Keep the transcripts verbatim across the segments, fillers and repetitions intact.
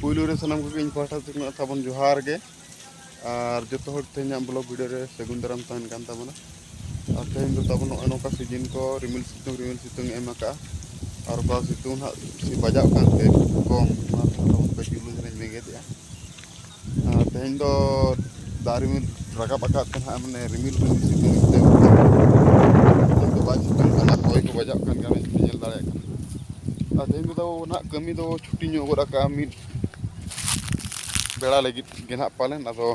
ᱯᱩᱭᱞᱩ ᱨᱮ ᱥᱟᱱᱟᱢ ᱠᱚᱜᱮ ᱤᱧ ᱯᱟᱦᱴᱟ ᱥᱮᱫ ᱠᱷᱚᱱᱟᱜ ᱛᱟᱵᱚᱱ ᱡᱚᱦᱟᱨ ᱜᱮ᱾ ᱟᱨ ᱡᱚᱛᱚ ᱦᱚᱲ ᱛᱮᱦᱮᱧᱟᱜ ᱵᱞᱚᱜ ᱵᱷᱤᱰᱤᱭᱳ ᱨᱮ ᱥᱟᱹᱜᱩᱱ ᱫᱟᱨᱟᱢ ᱛᱟᱦᱮᱱ ᱠᱟᱱ ᱛᱟᱵᱚᱱᱟ᱾ ᱟᱨ ᱛᱮᱦᱮᱧ ᱫᱚ ᱛᱟᱵᱚᱱ ᱱᱚᱜᱼᱚᱭ ᱱᱚᱝᱠᱟ ᱥᱤᱡᱤᱱ ᱠᱚ ᱨᱤᱢᱤᱞ ᱥᱤᱛᱩᱝ, ᱨᱤᱢᱤᱞ ᱥᱤᱛᱩᱝ ᱮ ᱮᱢ ᱟᱠᱟᱫᱼᱟ᱾ ᱟᱨ ᱚᱠᱟ ᱥᱤᱛᱩᱝ ᱦᱟᱸᱜ ᱥᱮ ᱵᱟᱡᱟᱜ ᱠᱟᱱᱛᱮ ᱠᱚᱢ, ᱚᱱᱟ ᱛᱮᱦᱚᱸ ᱛᱟᱵᱚᱱ ᱠᱟᱹᱡ ᱡᱩᱞᱩᱥ ᱨᱮᱧ ᱵᱮᱸᱜᱮᱫᱮᱜᱼᱟ᱾ ᱟᱨ ᱛᱮᱦᱮᱧ ᱫᱚ ᱫᱟᱜ ᱨᱤᱢᱤᱞ ᱨᱟᱠᱟᱵ ᱟᱠᱟᱫ ᱛᱮ ᱱᱟᱦᱟᱜ, ᱢᱟᱱᱮ, ᱨᱤᱢᱤᱞ ᱨᱤᱢᱤᱞ ᱥᱤᱛᱩᱝ ᱛᱮ ᱥᱤᱛᱩᱝ ᱫᱚ ᱵᱟᱭ ᱥᱤᱛᱩᱝ ᱠᱟᱱᱟ, ᱦᱚᱭ ᱠᱚ ᱵᱟᱡᱟᱜ ᱠᱟᱱ ᱜᱮᱭᱟ, ᱧᱮᱞ ᱫᱟᱲᱮᱭᱟᱜ ᱠᱟᱱᱟ᱾ ᱟᱨ ᱛᱮᱦᱮᱧ ᱫᱚ ᱛᱟᱵᱚ ᱱᱟᱦᱟᱜ ᱠᱟᱹᱢᱤ ᱫᱚ ᱪᱷᱩᱴᱤ ᱧᱚᱜ ᱜᱚᱫ ᱟᱠᱟᱫᱼᱟ, ᱢᱤᱫ ᱵᱮᱲᱟ ᱞᱟᱹᱜᱤᱫ ᱜᱮ ᱱᱟᱦᱟᱜ ᱯᱟᱞᱮᱱ᱾ ᱟᱫᱚ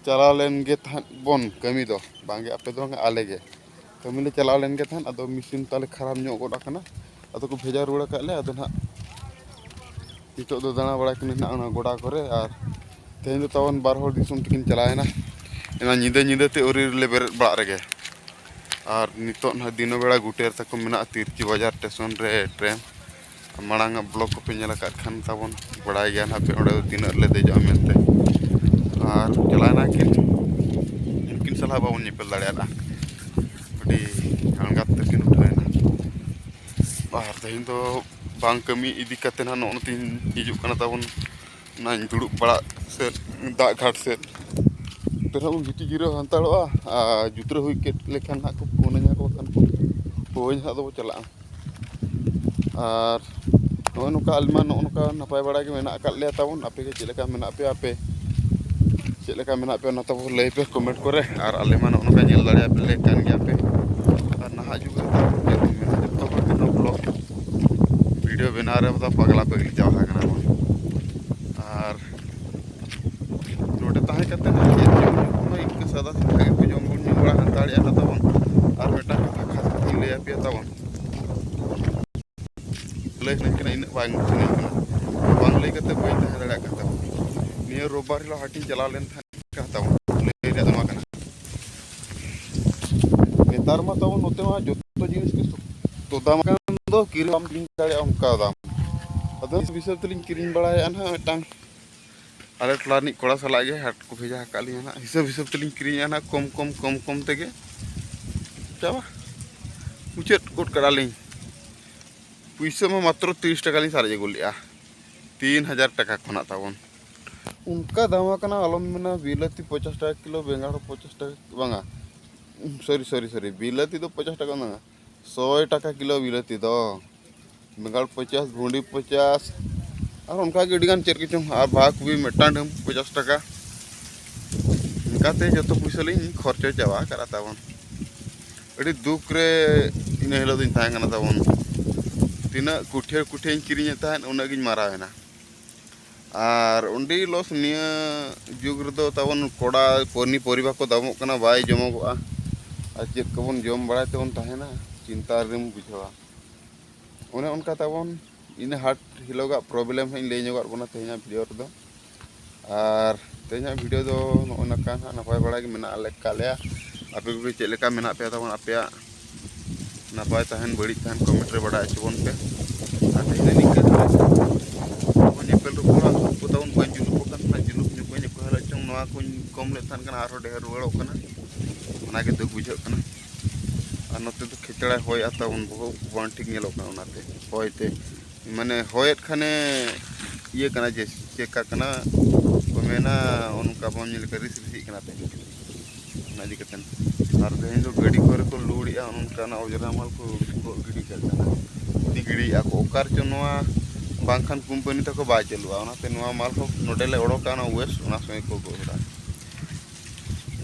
ᱪᱟᱞᱟᱣ ᱞᱮᱱ ᱜᱮ ᱛᱟᱦᱮᱸᱫ ᱵᱚᱱ ᱠᱟᱹᱢᱤ ᱫᱚ, ᱵᱟᱝᱜᱮ ᱟᱯᱮ ᱫᱚ ᱵᱟᱝ, ᱟᱞᱮ ᱜᱮ ᱠᱟᱹᱢᱤ ᱞᱮ ᱪᱟᱞᱟᱣ ᱞᱮᱱ ᱜᱮ ᱛᱟᱦᱮᱸᱫ᱾ ᱟᱫᱚ ᱢᱮᱥᱤᱱ ᱛᱟᱞᱮ ᱠᱷᱟᱨᱟᱯ ᱧᱚᱜ ᱜᱚᱫ ᱟᱠᱟᱱᱟ, ᱟᱫᱚ ᱠᱚ ᱵᱷᱮᱡᱟ ᱨᱩᱣᱟᱹᱲ ᱟᱠᱟᱫ ᱞᱮᱭᱟ᱾ ᱟᱫᱚ ᱱᱟᱦᱟᱜ ᱱᱤᱛᱚᱜ ᱫᱚ ᱫᱟᱬᱟ ᱵᱟᱲᱟᱭ ᱠᱟᱱᱟ ᱱᱟᱦᱟᱜ ᱚᱱᱟ ᱜᱚᱰᱟ ᱠᱚᱨᱮ᱾ ᱟᱨ ᱛᱮᱦᱮᱧ ᱫᱚ ᱛᱟᱵᱚᱱ ᱵᱟᱨ ᱦᱚᱲ ᱫᱤᱥᱚᱢ ᱛᱮᱠᱤᱱ ᱪᱟᱞᱟᱣᱮᱱᱟ᱾ ᱚᱱᱟ ᱧᱤᱫᱟᱹ ᱧᱤᱫᱟᱹ ᱛᱮ ᱟᱹᱣᱨᱤ ᱞᱮ ᱵᱮᱨᱮᱫ ᱵᱟᱲᱟᱜ ᱨᱮᱜᱮ᱾ ᱟᱨ ᱱᱤᱛᱚᱜ ᱱᱟᱦᱟᱜ ᱫᱤᱱᱟᱹ ᱵᱮᱲᱟ ᱜᱩᱴᱮᱨ ᱛᱟᱠᱚ ᱢᱮᱱᱟᱜᱼᱟ ᱛᱤᱨᱪᱤ ᱵᱟᱡᱟᱨ ᱥᱴᱮᱥᱚᱱ ᱨᱮ ᱴᱨᱮᱱ᱾ ᱢᱟᱲᱟᱝ ᱟᱜ ᱵᱞᱚᱜ ᱠᱚᱯᱮ ᱧᱮᱞ ᱟᱠᱟᱫ ᱠᱷᱟᱱ ᱛᱟᱵᱚᱱ ᱵᱟᱲᱟᱭ ᱜᱮᱭᱟ ᱱᱟᱦᱟᱜ ᱯᱮ ᱚᱸᱰᱮ ᱫᱚ ᱛᱤᱱᱟᱹᱜ ᱞᱮ ᱫᱮᱡᱚᱜᱼᱟ ᱢᱮᱱᱛᱮ᱾ ᱟᱨ ᱪᱟᱞᱟᱣᱮᱱᱟ ᱠᱤᱱ, ᱩᱱᱠᱤᱱ ᱥᱟᱞᱟᱜ ᱵᱟᱵᱚᱱ ᱧᱮᱯᱮᱞ ᱫᱟᱲᱮᱭᱟᱫᱼᱟ, ᱟᱹᱰᱤ ᱟᱬᱜᱟᱛ ᱛᱮᱠᱤᱱ ᱩᱴᱷᱟᱹᱣᱮᱱᱟ᱾ ᱟᱨ ᱛᱮᱦᱮᱧ ᱫᱚ ᱵᱟᱝ ᱠᱟᱹᱢᱤ ᱤᱫᱤ ᱠᱟᱛᱮ ᱱᱟᱦᱟᱜ ᱱᱚᱜᱼᱚ ᱱᱚᱛᱮᱧ ᱦᱤᱡᱩᱜ ᱠᱟᱱᱟ ᱛᱟᱵᱚᱱ, ᱚᱱᱟᱧ ᱫᱩᱲᱩᱵ ᱵᱟᱲᱟᱜ ᱥᱮᱫ, ᱫᱟᱜ ᱜᱷᱟᱴ ᱥᱮᱫ᱾ ᱛᱮ ᱱᱟᱦᱟᱜ ᱵᱚᱱ ᱜᱤᱛᱤᱡ ᱡᱤᱨᱟᱹᱣ ᱦᱟᱛᱟᱲᱚᱜᱼᱟ᱾ ᱟᱨ ᱡᱩᱛᱨᱟᱹ ᱦᱩᱭ ᱠᱮᱫ ᱞᱮᱠᱷᱟᱱ ᱱᱟᱦᱟᱜ ᱠᱚ ᱯᱷᱳᱱᱟᱹᱧᱟ ᱠᱚ, ᱵᱟᱠᱷᱟᱱ ᱠᱚ ᱦᱳᱭ ᱱᱟᱦᱟᱜ ᱫᱚᱵᱚ ᱪᱟᱞᱟᱜᱼᱟ᱾ ᱟᱨ ᱱᱚᱜᱼᱚᱭ ᱱᱚᱝᱠᱟ ᱟᱞᱮ ᱢᱟ ᱱᱚᱜᱼᱚ ᱱᱚᱝᱠᱟ ᱱᱟᱯᱟᱭ ᱵᱟᱲᱟ ᱜᱮ ᱢᱮᱱᱟᱜ ᱟᱠᱟᱫ ᱞᱮᱭᱟ ᱛᱟᱵᱚᱱ᱾ ᱟᱯᱮ ᱜᱮ ᱪᱮᱫ ᱞᱮᱠᱟ ᱢᱮᱱᱟᱜ ᱯᱮᱭᱟ? ᱟᱯᱮ ᱪᱮᱫ ᱞᱮᱠᱟ ᱢᱮᱱᱟᱜ ᱯᱮᱭᱟ, ᱚᱱᱟ ᱛᱟᱵᱚ ᱞᱟᱹᱭ ᱯᱮ ᱠᱚᱢᱮᱱᱴ ᱠᱚᱨᱮ᱾ ᱟᱨ ᱟᱞᱮ ᱢᱟ ᱱᱚᱜᱼᱚ ᱱᱚᱝᱠᱟ ᱧᱮᱞ ᱫᱟᱲᱮᱭᱟᱯᱮ ᱞᱮ ᱠᱟᱱ ᱜᱮᱭᱟ ᱯᱮ᱾ ᱟᱨ ᱱᱟᱦᱟᱜ ᱡᱩᱜᱽ ᱨᱮ ᱛᱟᱵᱚᱱ ᱪᱮᱫ ᱵᱚᱱ ᱢᱮᱱᱟ, ᱡᱚᱛᱚ ᱦᱚᱲ ᱜᱮ ᱱᱚᱣᱟ ᱵᱞᱚᱜ ᱵᱷᱤᱰᱤᱭᱳ ᱵᱮᱱᱟᱣ ᱨᱮ ᱵᱚᱫᱚ ᱯᱟᱜᱽᱞᱟ ᱯᱟᱜᱽᱞᱤ ᱪᱟᱵᱟ ᱟᱠᱟᱱᱟ ᱵᱚᱱ᱾ ᱟᱨ ᱱᱚᱰᱮ ᱛᱟᱦᱮᱸ ᱠᱟᱛᱮ ᱱᱟᱦᱟᱜ ᱪᱮᱫ ᱪᱚᱝ ᱦᱩᱭᱩᱜ ᱠᱟᱱᱟ, ᱤᱱᱠᱟᱹ ᱥᱟᱫᱟ ᱥᱤᱫᱷᱟ ᱜᱮᱠᱚ ᱡᱚᱢ ᱵᱚᱱ ᱧᱩ ᱵᱟᱲᱟ ᱦᱟᱛᱟᱲᱮᱜᱼᱟ ᱱᱟᱦᱟᱜ ᱛᱟᱵᱚᱱ᱾ ᱟᱨ ᱢᱤᱫᱴᱟᱝ ᱠᱟᱛᱷᱟ ᱠᱷᱟᱥ ᱠᱟᱛᱷᱟᱧ ᱞᱟᱹᱭ ᱟᱯᱮᱭᱟ ᱛᱟᱵᱚᱱ᱾ ᱞᱟᱹᱭ ᱥᱟᱱᱟᱧ ᱠᱟᱱᱟ, ᱤᱱᱟᱹᱜ ᱵᱟᱝ ᱥᱟᱱᱟᱧ ᱠᱟᱱᱟ, ᱵᱟᱝ ᱞᱟᱹᱭ ᱠᱟᱛᱮ ᱵᱟᱹᱧ ᱛᱟᱦᱮᱸ ᱫᱟᱲᱮᱭᱟᱜ ᱠᱟᱱ ᱛᱟᱵᱚᱱᱟ᱾ ᱱᱤᱭᱟᱹ ᱨᱳᱵᱵᱟᱨ ᱦᱤᱞᱳᱜ ᱦᱟᱴᱤᱧ ᱪᱟᱞᱟᱣ ᱞᱮᱱ ᱛᱟᱦᱮᱸᱫ ᱠᱟᱱ ᱛᱟᱵᱚᱱᱟ, ᱞᱟᱹᱭ ᱨᱮᱭᱟᱜ ᱫᱚ ᱱᱚᱣᱟ ᱠᱟᱱᱟ, ᱱᱮᱛᱟᱨ ᱢᱟ ᱛᱟᱵᱚᱱ ᱱᱚᱛᱮ ᱢᱟ ᱡᱚᱛᱚ ᱡᱤᱱᱤᱥ ᱜᱮ ᱥᱚᱠᱛᱚ ᱫᱟᱢ ᱟᱠᱟᱱ ᱫᱚ, ᱠᱤᱨᱤᱧ ᱵᱟᱢ ᱠᱤᱨᱤᱧ ᱫᱟᱲᱮᱭᱟᱜᱼᱟ ᱚᱱᱠᱟ ᱫᱟᱢ᱾ ᱟᱫᱚ ᱦᱤᱥᱟᱹᱵ ᱛᱮᱞᱤᱧ ᱠᱤᱨᱤᱧ ᱵᱟᱲᱟᱭᱮᱫᱼᱟ ᱱᱟᱦᱟᱜ, ᱢᱤᱫᱴᱟᱝ ᱟᱞᱮ ᱴᱚᱞᱟ ᱨᱤᱱᱤᱡ ᱠᱚᱲᱟ ᱥᱟᱞᱟᱜ ᱜᱮ ᱦᱟᱴ ᱠᱚ ᱵᱷᱮᱡᱟ ᱟᱠᱟᱫ ᱞᱤᱧᱟ ᱱᱟᱦᱟᱜ᱾ ᱦᱤᱥᱟᱹᱵ ᱦᱤᱥᱟᱹᱵ ᱛᱮᱞᱤᱧ ᱠᱤᱨᱤᱧᱮᱫᱼᱟ ᱱᱟᱦᱟᱜ, ᱠᱚᱢ ᱠᱚᱢ ᱠᱚᱢ ᱠᱚᱢ ᱛᱮᱜᱮ ᱪᱟᱵᱟ, ᱢᱩᱪᱟᱹᱫ ᱜᱚᱫ ᱠᱟᱫᱟᱞᱤᱧ᱾ ᱯᱩᱭᱥᱟᱹ ᱢᱟ ᱢᱟᱛᱨᱚ ᱛᱤᱨᱤᱥ ᱴᱟᱠᱟ ᱞᱤᱧ ᱥᱟᱨᱮᱡ ᱟᱹᱜᱩ ᱞᱮᱫᱼᱟ᱾ ᱛᱤᱱ ᱦᱟᱡᱟᱨ ᱴᱟᱠᱟ ᱠᱷᱚᱱᱟᱜ ᱛᱟᱵᱚᱱ᱾ ᱚᱱᱠᱟ ᱫᱟᱢ ᱟᱠᱟᱱᱟ, ᱟᱞᱚᱢ ᱢᱮᱱᱟ᱾ ᱵᱤᱞᱟᱹᱛᱤ ᱯᱚᱪᱟᱥ ᱴᱟᱠᱟ ᱠᱤᱞᱳ, ᱵᱮᱸᱜᱟᱲ ᱯᱚᱪᱟᱥ ᱴᱟᱠᱟ, ᱵᱟᱝᱟ, ᱥᱚᱨᱤ ᱥᱚᱨᱤ ᱥᱚᱨᱤ, ᱵᱤᱞᱟᱹᱛᱤ ᱫᱚ ᱯᱚᱪᱟᱥ ᱴᱟᱠᱟ ᱵᱟᱝᱟ, ᱥᱚᱭ ᱴᱟᱠᱟ ᱠᱤᱞᱳ ᱵᱤᱞᱟᱹᱛᱤ ᱫᱚ᱾ ᱵᱮᱸᱜᱟᱲ ᱯᱚᱪᱟᱥ, ᱵᱷᱩᱸᱰᱤ ᱯᱚᱪᱟᱥ, ᱟᱨ ᱚᱱᱠᱟᱜᱮ ᱟᱹᱰᱤᱜᱟᱱ ᱪᱮᱫ ᱠᱚᱪᱚᱝ᱾ ᱟᱨ ᱵᱟᱦᱟ ᱠᱚᱵᱤ ᱢᱤᱫᱴᱟᱝ ᱰᱷᱟᱹᱢ ᱯᱚᱪᱟᱥ ᱴᱟᱠᱟ᱾ ᱚᱱᱠᱟᱛᱮ ᱡᱚᱛᱚ ᱯᱩᱭᱥᱟᱹ ᱞᱤᱧ ᱠᱷᱚᱨᱪᱟ ᱪᱟᱵᱟ ᱟᱠᱟᱫᱼᱟ ᱛᱟᱵᱚᱱ᱾ ᱟᱹᱰᱤ ᱫᱩᱠ ᱨᱮ ᱤᱱᱟᱹ ᱦᱤᱞᱳᱜ ᱫᱚᱧ ᱛᱟᱦᱮᱸ ᱠᱟᱱᱟ ᱛᱟᱵᱚᱱ᱾ ᱛᱤᱱᱟᱹᱜ ᱠᱩᱴᱷᱤᱭᱟᱹ ᱠᱩᱴᱷᱤᱭᱟᱹᱧ ᱠᱤᱨᱤᱧᱮᱫ ᱛᱟᱦᱮᱸᱫ, ᱩᱱᱟᱹᱜ ᱜᱤᱧ ᱢᱟᱨᱟᱣ ᱮᱱᱟ᱾ ᱟᱨ ᱚᱸᱰᱮ ᱞᱚᱥ ᱱᱤᱭᱟᱹ ᱡᱩᱜᱽ ᱨᱮᱫᱚ ᱛᱟᱵᱚᱱ ᱠᱚᱲᱟ ᱯᱚᱱᱤ ᱯᱚᱨᱤᱵᱟ ᱠᱚ ᱫᱟᱢᱚᱜ ᱠᱟᱱᱟ, ᱵᱟᱭ ᱡᱚᱢᱚᱜᱚᱜᱼᱟ᱾ ᱟᱨ ᱪᱮᱫ ᱠᱚᱵᱚᱱ ᱡᱚᱢ ᱵᱟᱲᱟᱭ ᱛᱮᱵᱚᱱ ᱛᱟᱦᱮᱱᱟ, ᱪᱤᱱᱛᱟ ᱨᱮᱢ ᱵᱩᱡᱷᱟᱹᱣᱟ᱾ ᱚᱱᱮ ᱚᱱᱠᱟ ᱛᱟᱵᱚᱱ ᱤᱱᱟᱹ ᱦᱟᱴ ᱦᱤᱞᱳᱜᱟᱜ ᱯᱨᱚᱵᱞᱮᱢ ᱦᱟᱸᱜ ᱤᱧ ᱞᱟᱹᱭ ᱧᱚᱜᱟᱜ ᱵᱚᱱᱟ ᱛᱮᱦᱮᱧᱟᱜ ᱵᱷᱤᱰᱤᱭᱳ ᱨᱮᱫᱚ᱾ ᱟᱨ ᱛᱮᱦᱮᱧᱟᱜ ᱵᱷᱤᱰᱤᱭᱳ ᱫᱚ ᱱᱚᱜᱼᱚ ᱱᱚᱝᱠᱟ ᱦᱟᱸᱜ ᱱᱟᱯᱟᱭ ᱵᱟᱲᱟ ᱜᱮ ᱢᱮᱱᱟᱜ ᱞᱮ ᱟᱠᱟᱫ ᱞᱮᱭᱟ᱾ ᱟᱯᱮ ᱠᱚᱜᱮ ᱪᱮᱫ ᱞᱮᱠᱟ ᱢᱮᱱᱟᱜ ᱯᱮᱭᱟ ᱛᱟᱵᱚᱱ? ᱟᱯᱮᱭᱟᱜ ᱱᱟᱯᱟᱭ ᱛᱟᱦᱮᱱ ᱵᱟᱹᱲᱤᱡ ᱛᱟᱦᱮᱱ ᱠᱚᱢᱮᱱᱴ ᱨᱮ ᱵᱟᱰᱟᱭ ᱦᱚᱪᱚ ᱵᱚᱱ ᱯᱮ᱾ ᱟᱨ ᱛᱮᱦᱮᱧ ᱫᱚ ᱱᱤᱝᱠᱟᱹ ᱜᱮ ᱵᱚᱱ ᱧᱮᱯᱮᱞ ᱨᱚᱯᱚᱲᱟ᱾ ᱩᱱᱠᱩ ᱛᱟᱵᱚᱱ ᱵᱟᱹᱧ ᱡᱩᱞᱩᱯ ᱟᱠᱟᱱ ᱛᱟᱦᱮᱱᱟ, ᱡᱩᱞᱩᱯ ᱧᱚᱜ ᱠᱚᱧ ᱚᱠᱟ ᱦᱤᱞᱳᱜ ᱪᱚᱝ ᱱᱚᱣᱟ ᱠᱚᱧ ᱠᱚᱢ ᱞᱮᱫ ᱛᱟᱦᱮᱱ ᱠᱟᱱᱟ, ᱟᱨᱦᱚᱸ ᱰᱷᱮᱨ ᱨᱩᱣᱟᱹᱲᱚᱜ ᱠᱟᱱᱟ᱾ ᱚᱱᱟᱜᱮ ᱫᱩᱠ ᱵᱩᱡᱷᱟᱹᱜ ᱠᱟᱱᱟ᱾ ᱟᱨ ᱱᱚᱛᱮ ᱫᱚ ᱠᱷᱮᱪᱲᱟᱭ ᱦᱚᱭᱮᱫᱼᱟ ᱛᱟᱵᱚᱱ, ᱵᱚᱦᱚᱜ ᱠᱚ ᱵᱟᱝ ᱴᱷᱤᱠ ᱧᱮᱞᱚᱜ ᱠᱟᱱᱟ᱾ ᱚᱱᱟᱛᱮ ᱦᱚᱭᱛᱮ ᱢᱟᱱᱮ ᱦᱚᱭᱮᱫ ᱠᱷᱟᱱᱮ ᱤᱭᱟᱹ ᱠᱟᱱᱟ, ᱡᱮ ᱪᱮᱫ ᱠᱟ ᱠᱟᱱᱟ ᱠᱚ ᱢᱮᱱᱟ, ᱚᱱᱠᱟ ᱵᱟᱢ ᱧᱮᱞ ᱠᱟᱜ ᱨᱤᱥ ᱨᱤᱥᱤᱜ ᱠᱟᱱᱟ ᱛᱮᱦᱮᱧ᱾ ᱚᱱᱟ ᱤᱫᱤ ᱠᱟᱛᱮ ᱟᱨ ᱛᱮᱦᱮᱧ ᱫᱚ ᱜᱟᱹᱰᱤ ᱠᱚᱨᱮ ᱠᱚ ᱞᱳᱰ ᱮᱜᱼᱟ, ᱚᱱᱠᱟᱱᱟᱜ ᱚᱡᱽᱨᱟ ᱢᱟᱞ ᱠᱚ ᱜᱤᱰᱤ ᱠᱟᱜ ᱠᱟᱱᱟ᱾ ᱤᱫᱤ ᱜᱤᱰᱤᱭᱮᱫᱼᱟ ᱠᱚ ᱚᱠᱟ ᱨᱮᱪᱚ, ᱱᱚᱣᱟ ᱵᱟᱝᱠᱷᱟᱱ ᱠᱳᱢᱯᱟᱱᱤ ᱛᱟᱠᱚ ᱵᱟᱭ ᱪᱟᱹᱞᱩᱜᱼᱟ᱾ ᱚᱱᱟᱛᱮ ᱱᱚᱣᱟ ᱢᱟᱞ ᱦᱚᱸ ᱱᱚᱰᱮ ᱞᱮ ᱚᱰᱚᱠᱟ, ᱚᱱᱟ ᱣᱮᱥᱴ, ᱚᱱᱟ ᱥᱚᱸᱜᱮ ᱠᱚ ᱜᱚᱜ ᱮᱫᱟ᱾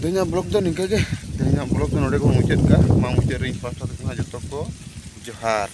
ᱛᱮᱦᱮᱧᱟᱜ ᱵᱞᱚᱜ ᱫᱚ ᱱᱤᱝᱠᱟᱹ ᱜᱮ᱾ ᱛᱮᱦᱮᱧᱟᱜ ᱵᱞᱚᱜ ᱫᱚ ᱱᱚᱰᱮ ᱜᱮᱵᱚᱱ ᱢᱩᱪᱟᱹᱫ ᱠᱟᱜᱼᱟ᱾ ᱢᱟ ᱢᱩᱪᱟᱹᱫ ᱨᱮ ᱤᱧ ᱯᱟᱥᱴᱟ ᱥᱮᱫ ᱠᱷᱚᱱᱟᱜ ᱡᱚᱛᱚ ᱠᱚ ᱡᱚᱦᱟᱨ᱾